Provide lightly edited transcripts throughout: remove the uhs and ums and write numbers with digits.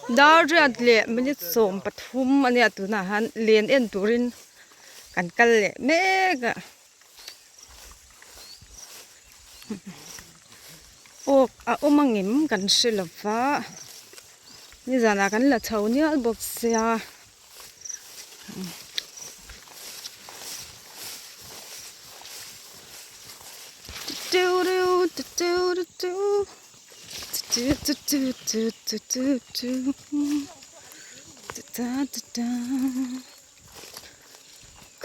Dar riat leh minute 13 a nia tunah hian len en turin kan kal leh mek a. Awk a awm angem kan hre lo va nizanah kan la chho nial bawk sia.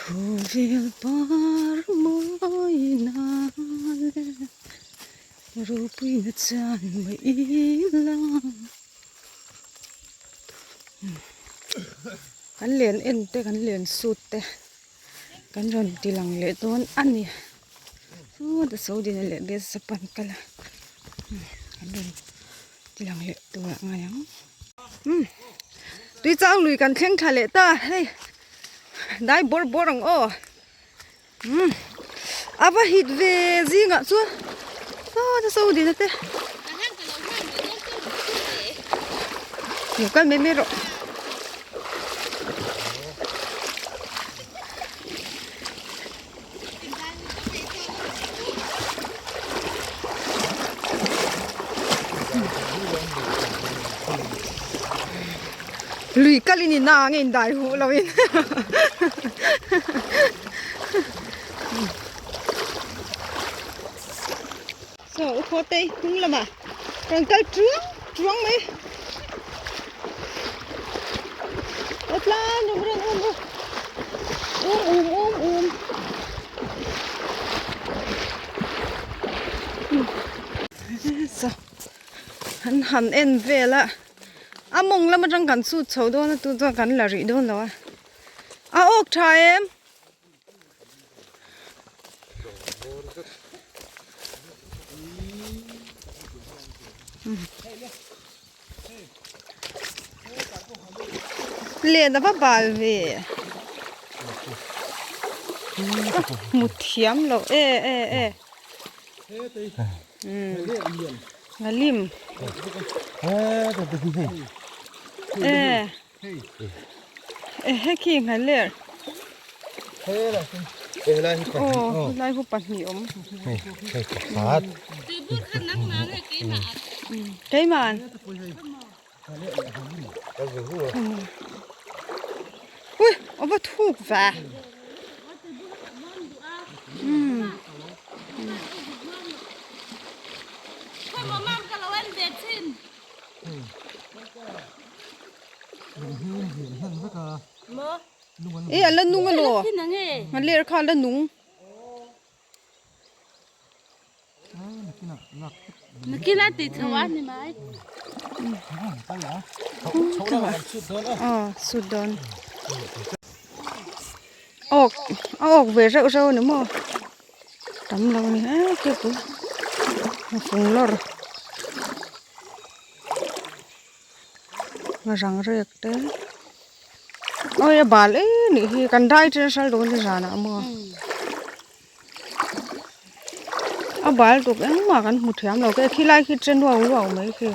Khawvel par mawina leh ropuina chan mai ila. Kan len en te kan len sut te kan rawn ti lang leh dawn a ni chuta sodina leh bethsapa an kal a kan rawn ti lang leh tur ah ngai ang umm tuichang lui kan thleng thla leh ta hei dai bawrh bawrh ang aw. Umm a va hit ve zingah chuan aw ta so dina te lo kal mai mai rawh lui kalin in a nge in dai huh lo in. Saw u khaw te hnung lamah rawn kal chuang chuang mai aw tlan rawh rawn um u um um um um saw an han en vel a a mawng lam atang kan chhut chho dawn a tu chuan kan la rih dawn lo a a awk tha em. Len a va bal ve hmu thiam lo e e e Ngalim e. Ehe khi nghaler aw helai hu pahnih awm keimah ui a va thuk ve E a la nung alo a ler kha a la nung aw sut dawn awk a awk ve reuh reuh a ni maw tam lo a ni e khi pui a fung lawr. Rang rek te oi a bal em nih hi kan dai ṭhen hral dawn te zanah maw a bal tuk engmah kan hmu thiam lo ke khilai khi chen ruau ruau mai khi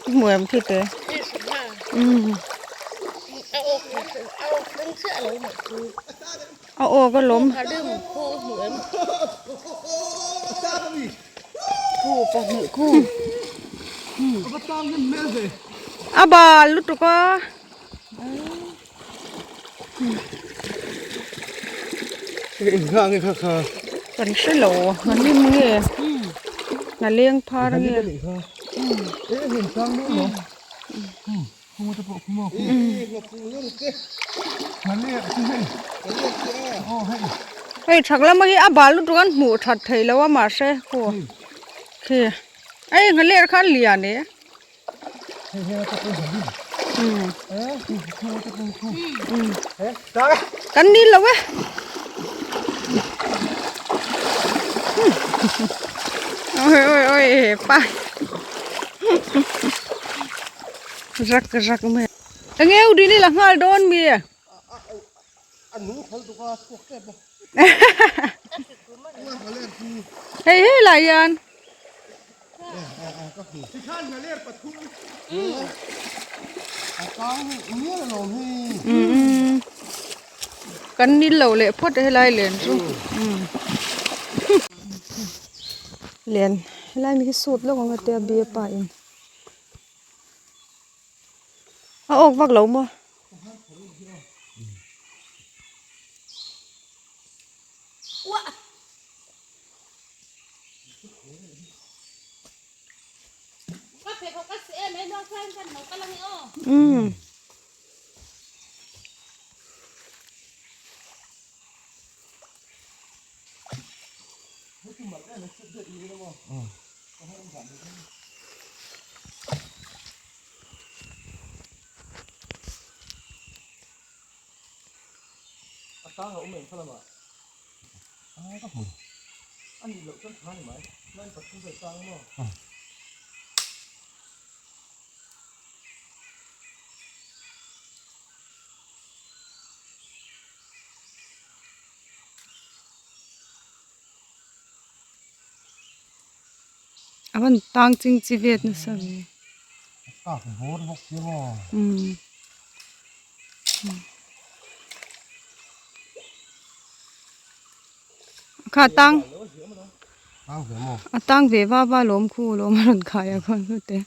i hmu em khi te umm a awk alawm. A bal lutuk a kan hre lo a hlim nge a leng phar nge Hei thak lama hi a bal lutuk an hmuh that theih loh a mahse khaw khi hei nghaler kha a lian e kan ni lo e ôi ôi ôi pa rak rak mai enge u dini la nghal dawn mi hei hei lai hian Kan nil lo leh phawt a helai len chu. Len helai mi hi sut lawk ang a tia bia pa in. A awk vak lo maw? Umm. A van tang ching chi vet nasa ve. Umm. Kha tang a tang ve va va lawm khu lawm a rawn khai a khawn hnute.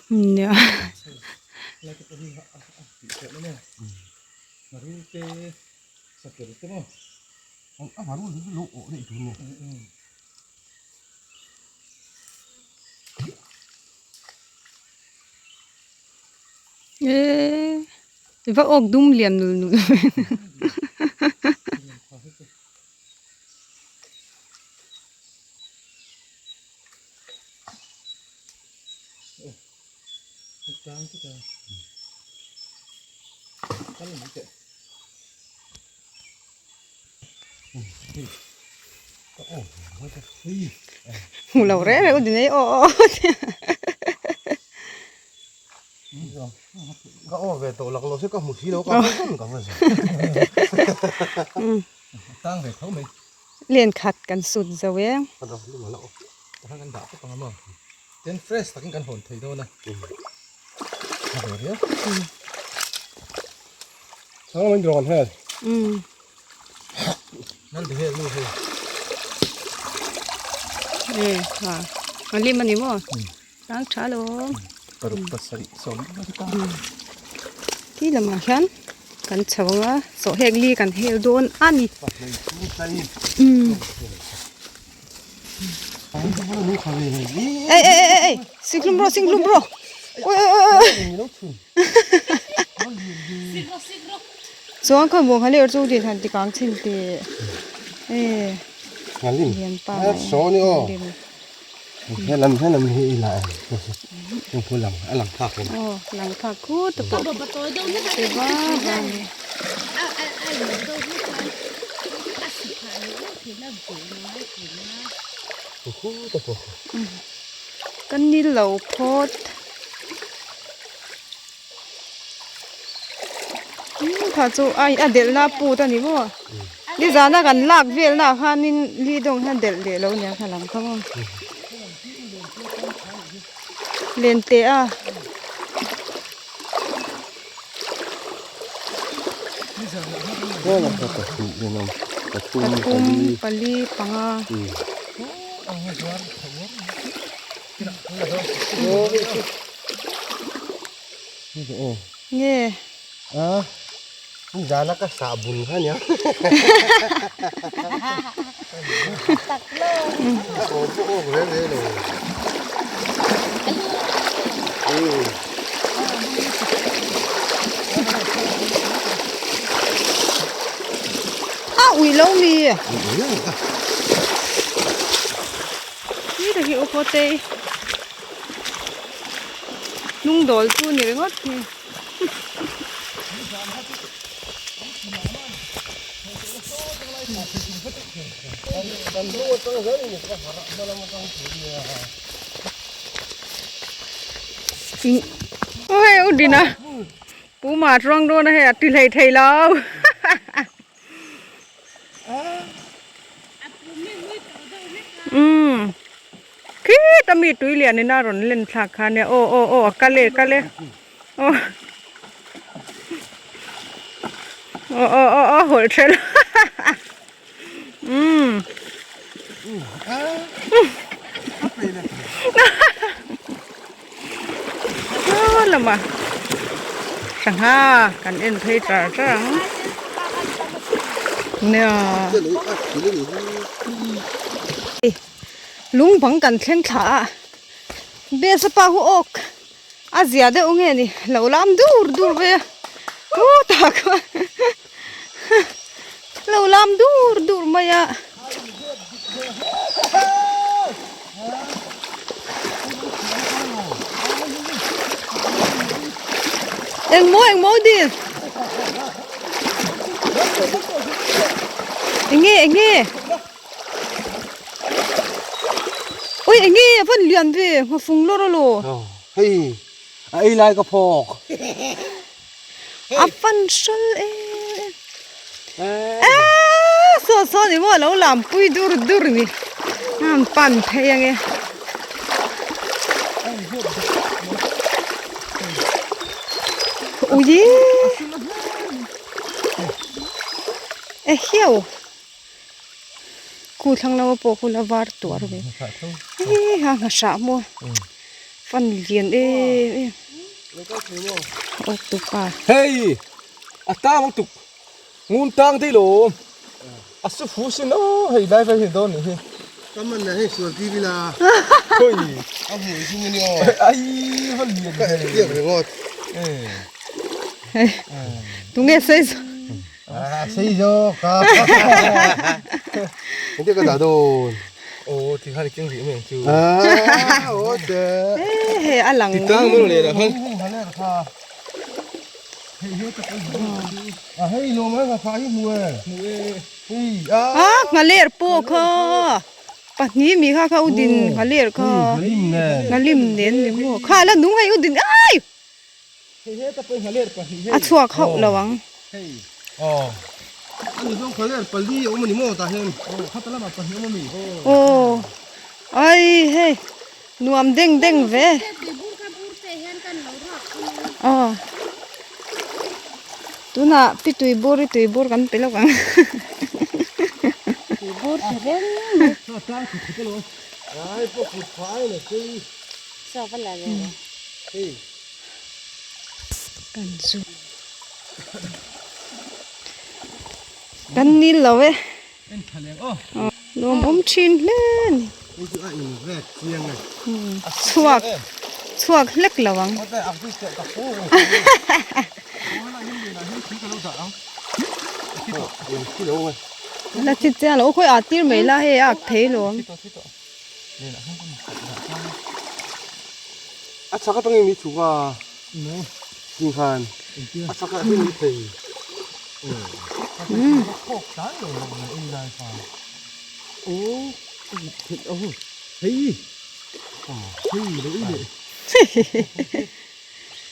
Nia. Eee i va awk dum lian nul nul ve. Hmu lo reng reng u dinei aw aw Ka aw ve tawh lak lo se ka hmu si lo ka va zan ka va zan. Tang ve tho mai. Len khat kan sut zo e. Kan dah khawp ang a maw. Ten fresh takin kan hawn thei dawn a. A ve riau. Thang min rawn hel. Nan ti hel nu hei. E ha. A lim ani maw? Tang tha lo. Paruk pasarih sawm. Ti lamah hian kan chho ang a, sawhhek li kan hel dawn a ni. Ei ei ei ei Singlum rawh Singlum rawh oi oi oi oi Chuan khawi muang hali chu din han ti kang chhin ti e lian pa mai lim Helam helam hi i la em chu lang a lang phak em aw lang phak khut te pawh te va va ni. Kan ni lo phawt kha chu a a delh na put a ni maw nizana kan lak vel na khanin li dawng hian delh leh lo nia kha lam kha maw len teh a. Pathum pali panga. Nge. A nizana ka sah bun kha nia. Aw pawh awk reng reng lo. A ui lo mi. Ni tak hi upaw te hnung dawl chu ni ringawt hi. Aw hei u Dina Pu Ma chuang dawn a hei a ti hlei thei lo. Umm khit a mi tui lian in a rawn len thlak kha nia aw aw aw a kal e kal e aw aw aw aw aw hawlh ṭhelh umm Saw lama sangha kan en phei char char ang nia lung bang kan thleng thla a bes a pa hu awk a zia deuh nge ni lo lam dur dur ve a u tak lo lam dur dur mai a. Engmaw engmaw dil enge enge ui enge a van lian ve nghafung lawr alaw hei a ei lai ka phawk A fan hral em em saw saw ni maw a lo lam pui dur dur ni a han pan phei ange ui e hiau khu thlang lama pawh khu la var tuar ve he ha nghahrah maw fan lian em em. Hei a tang lutuk ngun tang daih lo a su fu sin aw hei lai vel hi dawn nih hi ka man na hei sual ti vila hoi a hmui chu ni aw ai va lian ka en piak ringawt hei tunge sei zo a sei zo ka engtia ka dah dawn aw ti khan i keng rih mai ang chu a aw te hei a lang ti tang mai leh lah khan a hei lawm a ngha hi hmu e hmu e hei a a nghaler pawh kha pahnih mi kha kha u din nghaler kha nghalim nen ni maw kha la nung hei u din ai A chhuak hauh lo ang. Aw ai hei nuam deng deng ve. Aw tunah pi tui bur hi tui bur kan pe lawk ang. Kan chu kan nil lo e lawm awm thin hle a ni chhuak chhuak hlek lo ang la chi chiang lo khawi ah tir mai la hei a ak thei lo ang. A chhak atangin mi chhuk a tih khan a chhak ah hian mi thei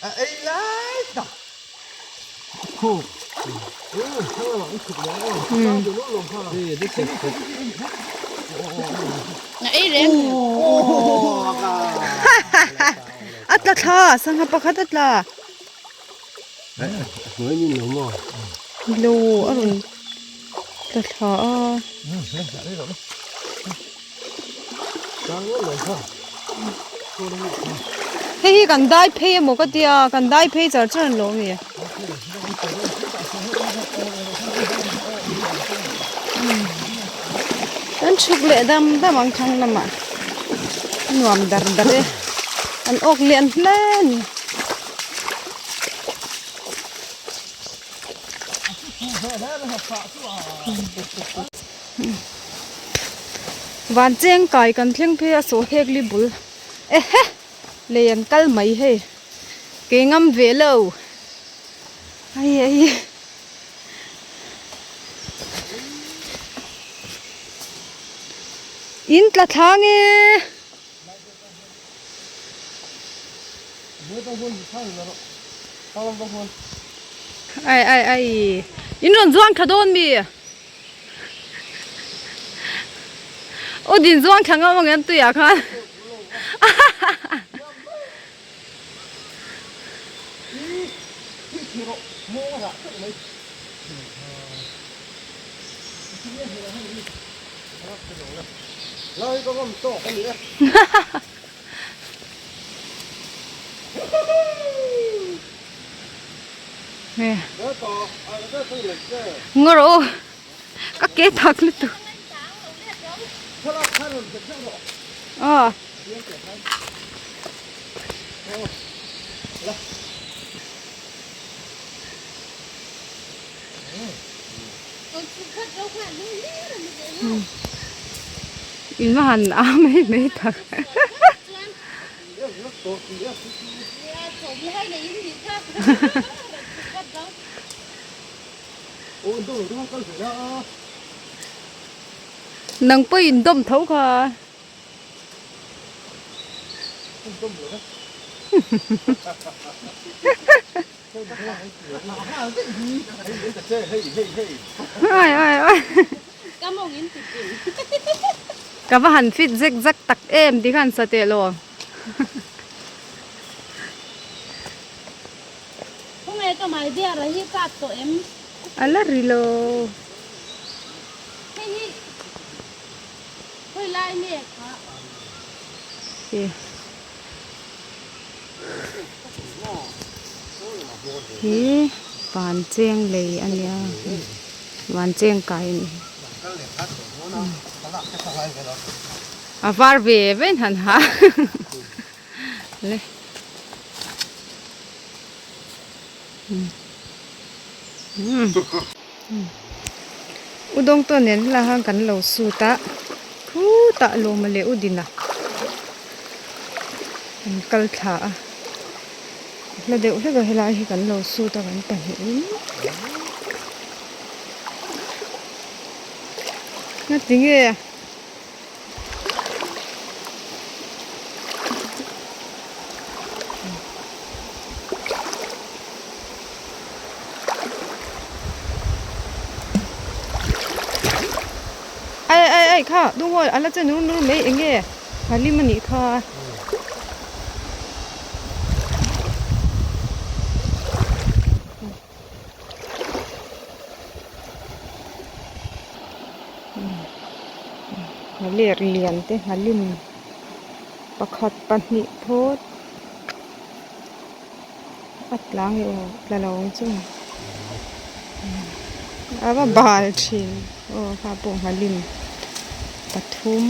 a ei lai tak A tla thla sangha pakhat a tla lo a rawn tla thla a. Hei hi kan dai phei emaw ka tia kan dai phei char char an lo a ni. Kan chhuk leh dam dam ang thlang lamah a nuam dar dar e an awk lian hle a ni. Van cheng kai kan thleng phei a saw hek li bul ehe lei an kal mai hei ke ngam ve lo ai ai in tla thlang e. Ai ai ai in rawn zuang thla dawn mi aw din zuang thla ngam ang em tuiah khan Ngaw rawh u ka ke thak lutuk aw. In va han a mai mai tak nang pawh in dawm tho kha. Ai ai ai ka va han fit zek zak tak em ti khan sa teh lo a la ri lo. Hi van cheng lei a nia van cheng kai a ni a var ve ve in han ha le U dawngtawn nen helai khan kan lo sut a khutah lawma leh u dina an kal thla a hla deuh hlek a helai hi kan lo sut a kan pahnihin ngatinge. Ai ai ai kha dunghawi a la che nur nur mai eng nge halim a nih kha. Nghaler lian te nghalim pakhat pahnih phawt a tlang leh aw tla lo ang chu a va bal thin aw kha pawh nghalim pathum.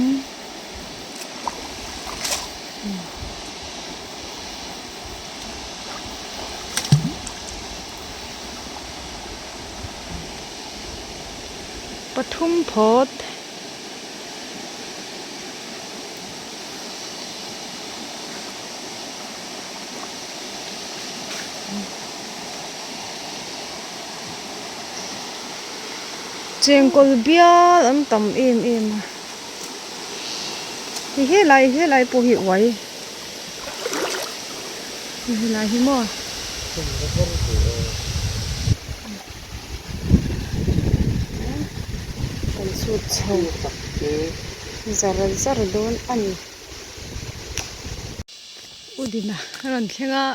Pathum phawt chengkawl bial an tam em em a hei helai helai pawh hi uai. Helai hi maw kan chhut chho zar zar dawn a ni. U Dina a rawn thleng a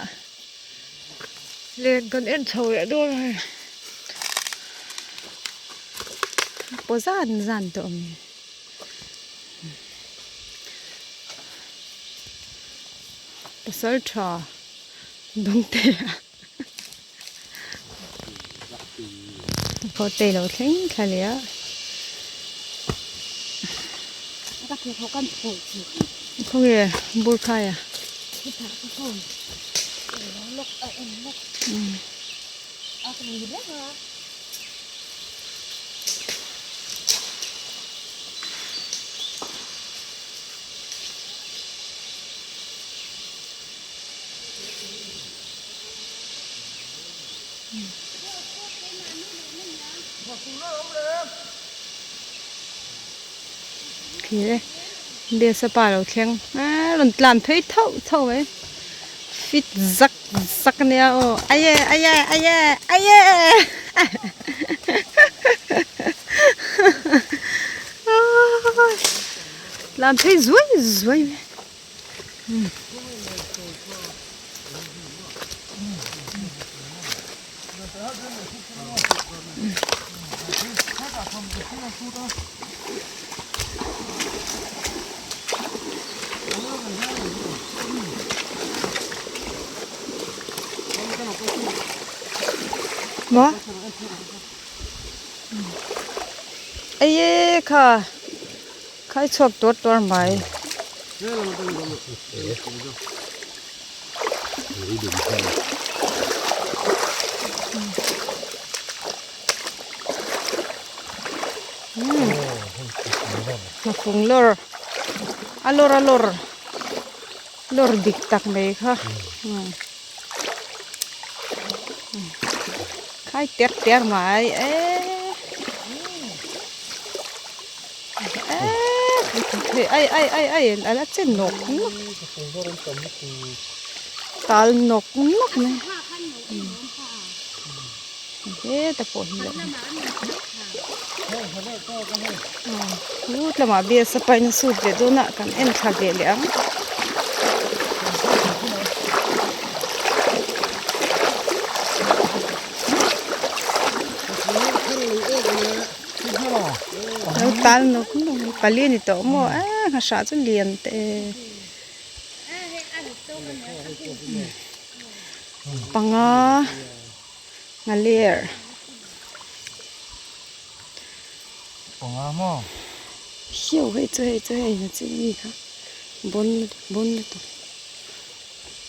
len kan en chho leh dawn a hei paw zan zan tawh ang. Pasal tha dawngte a pawh te lo thleng thla leh a khawnge burkhai a. Khi e besa pa lo thleng a rawn tlan phei thauh thauh mai. Fit zak zak ania aw aye aye aye aye tlan phei zuai zuai mai. Maw Aye kha khai chhuak tuar tuar mai. Hnafung lawr a lawr a lawr lawr dik tak mai kha khai ter ter mai eee eee ai ai ai ai a la che nawk nawk tal nawk nawk mai. Heta pawh hi loh chu lamah bias a paina sut leh dawn a kan en thla ve leh ang. Lo tal nawk nawk mai pali a ni tawh maw a nghahrah chu lian teh e. Panga. Ngaler. Panga maw? Hiu hei chu hei chu hei na chi mi kha bon bon lutuk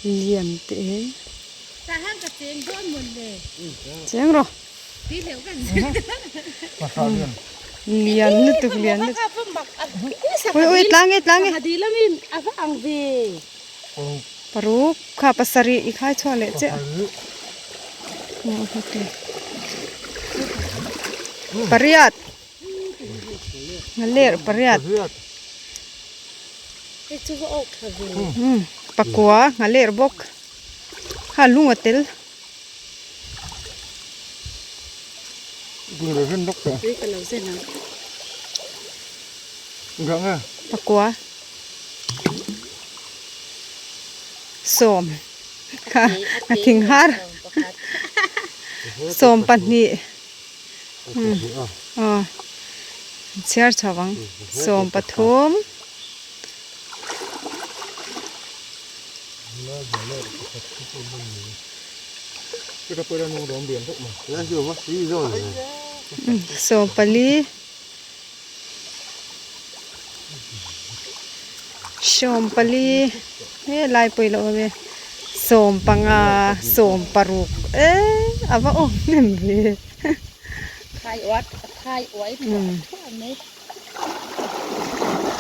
lian teh e. Cheng rawh. Lian lutuk lian lutuk. Ui ui tlang e tlang e. Paruk kha pasarih i khai chhuah leh chiah pariat ler pariat pakua ngha ler bawk kha lung a tel. Pakua. Sawm kha a thing har sawm pahnih aw chhiar chho ang sawm pathum. Sawm pali. Sawm pali he lai pawh ilo awm e sawm panga sawm paruk eee a va awm hnem ve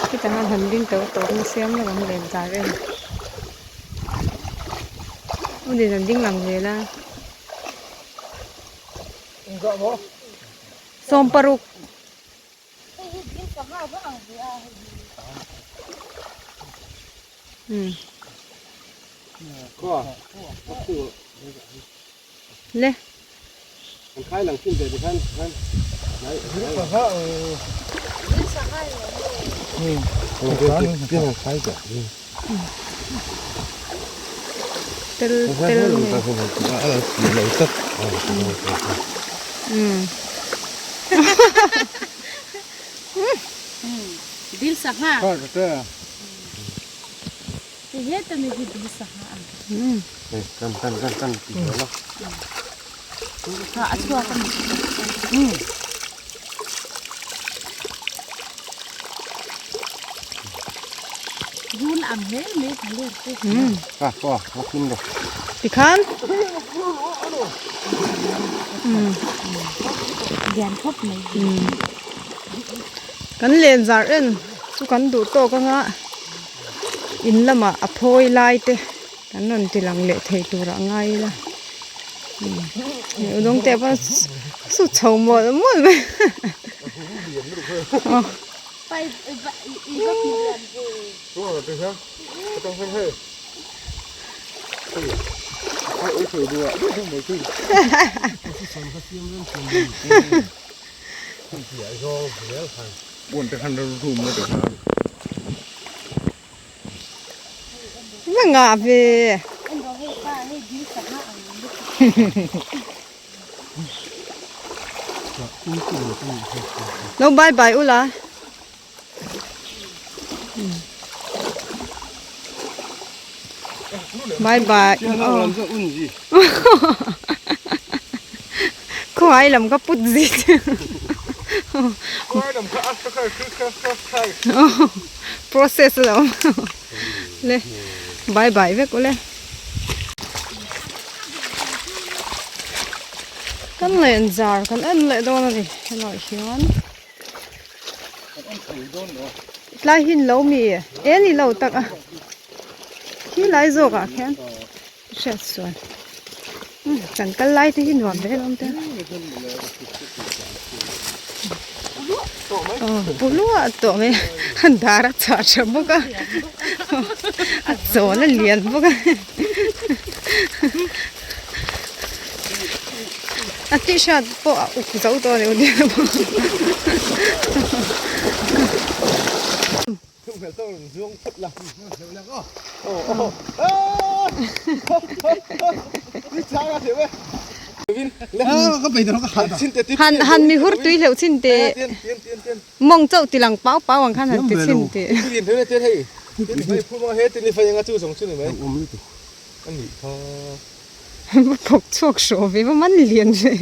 khitah hian han ding tawh tawp na siam lawk ang lem zar em unin an ding lang zel a. Sawm paruk. Le. Tel tel nge. Dil sangha. Tikhan kan len zar en chu kan duh tawk anga in lamah a phawi lai te kan rawn ti lang leh thei turah ngai ila udawng te pawh chu chho mawlh mawlh mai aw. Va ngah ve. Lo bye bye ula. Bye bye. Khawngai lam ka put zit. Process lo. Le bye bye vek ule. Kan len zar kan en leh dawn a ni helaiah hian. Tlai hi lo mi e ni lo tak a khi lai zawk ah khian hriat sual kan kal lai te hi nuam ve lawm te aw pu luah tawh mai a dar a chhuah tha bawk a a chawl a lian bawk a. A t-shirt pawh a uk zo tawh a ni Han han mi hur tui hleuh chin teh mawng chauh ti lang pau pau ang khan han ti chin teh. Va phawk chhuak hrawh ve va man lian ve.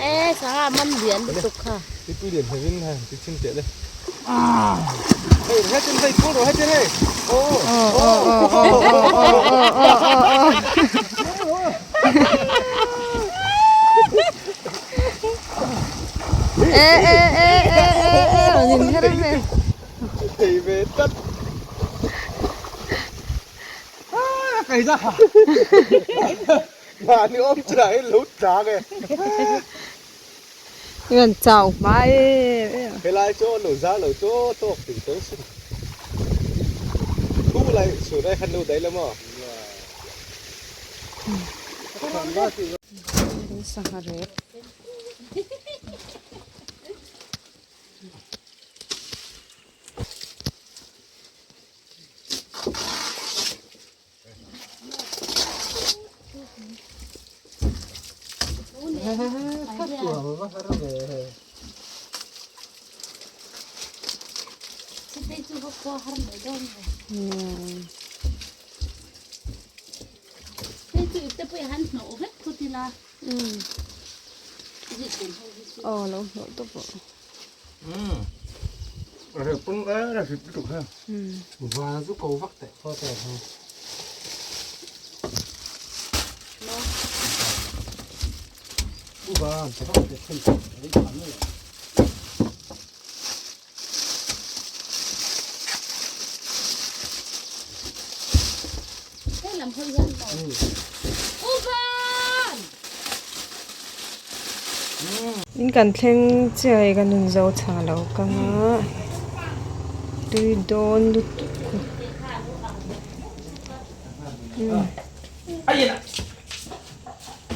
E sangha man lian lutuk kha. Tui lian hevin ha ti chhin teh le. Hei hetin hei pul rawh hetin hei. Oh oh oh oh oh oh oh. E e e e e e rawn in her ve. Thei ve tlat. Hian chau hma em em. Helai chu lo zar lo chu tawk tih tawh sin. Thu lai sur ai khan lo daih la maw. Sangha rep. Aw lo hnawh tawp pawh. In kan thleng chiah hei kan rawn zo chha lo kang a tui dawn lutuk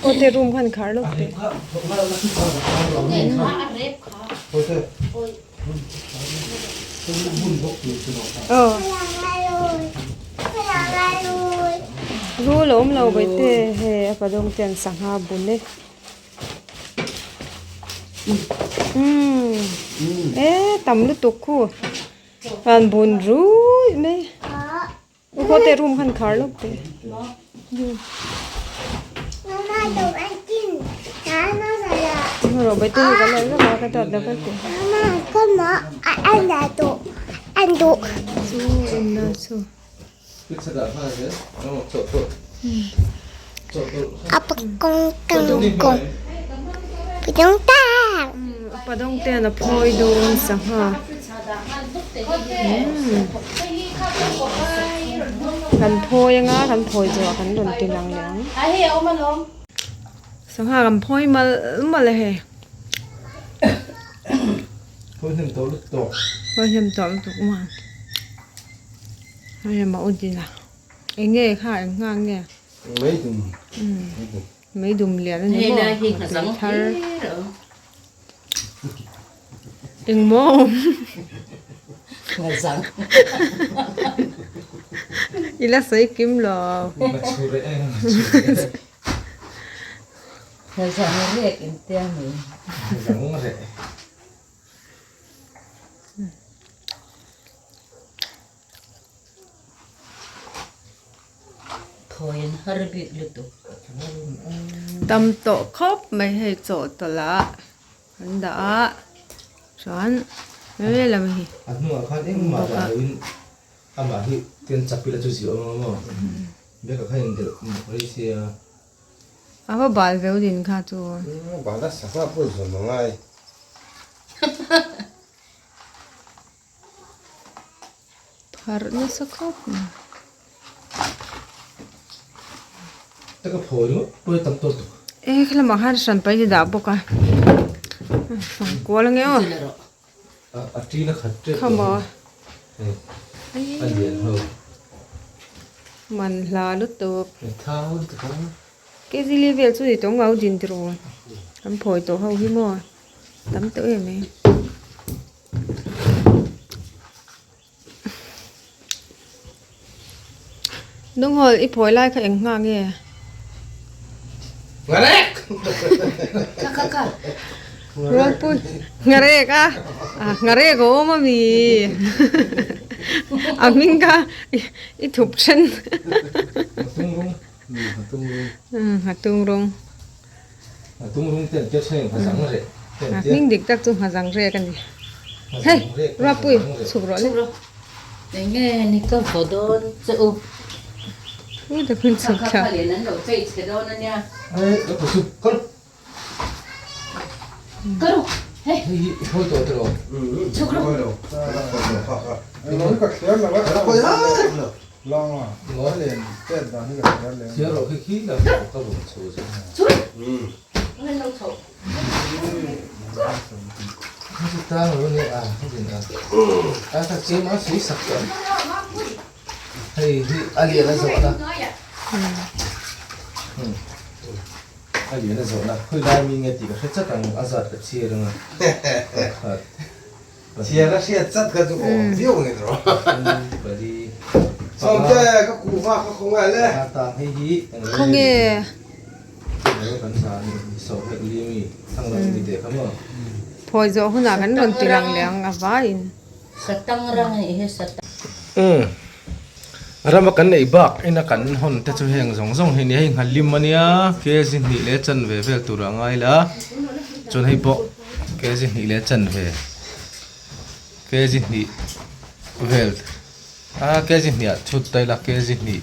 aw te room khan khar lawk teh. Aw rul a awm lo baihte hei a padawng te an sangha bun e umm e tam lutuk khu an bun ruih mai. U khaw te room khan khar lawk teh. Padawng ten a phawi dawn sangha. Kan phawi anga kan phawi zawh ah kan rawn ti lang leh ang. Sangha kan phawi mal mal a hei. Phawi hnem tawh lutuk. Phawi hnem tawh lutuk maw. Hei a mah u din a. Eng nge kha eng nghak nge. Meidum. Meidum lian a ni maw? Tui thar. Engmaw awm? I la sawi kim lo. Tam tawh khawp mai hei chaw tawlh ah an dah a chuan he lam hi A hnungah khan engmah dah loin amah hi tian chak ila chu zia awm ang maw bag ah khan indelh rei sia. A va bal veu din kha chu. Bal a sangha pawh zawm a ngai. Pharh nasa khawp mai. E khalamah khan hran pai ni dah bawk a fang kual ange aw khamaw man hla lutuk kg li vel chu ni tawng au din tiraw kan phawi tawh ho hi maw tam tawh em mai. Nunghawl i phawi lai kha eng nghah nge? Ngarek! Kha kha kha. Rualpui ngarek a ngarek a awm ami a hming kha i thup then. Nghatung rawng ni nghatung rawng. Nghatung rawng. Nghatung rawng te an tia then nghazang reh te an tia. Hming dik tak chu nghazang rek a ni. Hei Rualpui chhuk rawh le. Enge ni ka vaw dawn che u. Thu takin chhuk thla. Kha kha lian an lo chei chhe dawn a nia. Hei lo ka chu kal. Kal ru hei. Hei hi i khawi tawh tiraw? Chhuk ru. Ka thliar lo a. Lawng a. Lian chet dan hi ka thliar lem. Thliar rawh khi khi la ka vaw chho zet. Chhuk ru. Hei lo chho. Hei hi a lian a zawhna a lian a zawhna khawi lai mi nge tih ka hre chat ang a zat ka chhiar anga pakhat Chhiar a hriat chat kha chu awm viau ang erawh pali Sawmte ka kuhva kha khawngaih le tang hei hi Khawnge Phawi zawh hunah kan rawn ti lang leh ang a vaiin. Rama kan neih bak ina kan hawn te chu heng zawng zawng hi a ni hei nghalim a nia kg hnih leh chanve vel tur a ngai la chuan hei pawh kg hnih leh chanve kg hnih vel a kg hnih ah chhut ta ila kg hnih.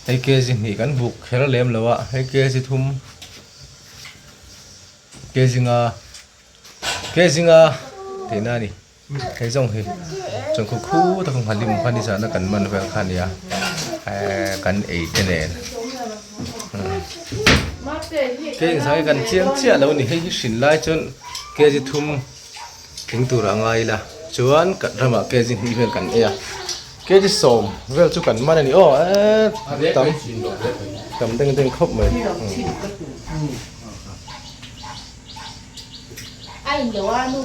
Hei kg hnih kan buk kher lem lo a, hei kg thum kg nga kg nga tihna a ni hei zawng hi chuan khu khu tak a lim kha nizan a kan man vel kha a nia ehh kan ei te nen kei engzah nge kan chiang chiah lo a ni hei hi hrin lai chuan kg thum tling tur a ngai ila chuan ramah kg hnih vel kan ei a. Kg sawm vel chu kan man a ni aw eee tam tam deng deng khawp mai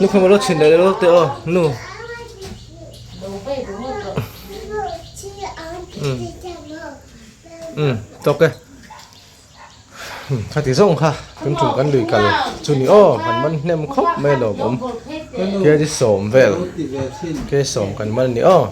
nu khaw lo chhin leh lo te aw nu um um tawk e Khati zawng kha kan tum kan lui kal chu ni aw kan man hnem khawp mai a lawmawm kg sawm vel kg sawm kan man a ni aw.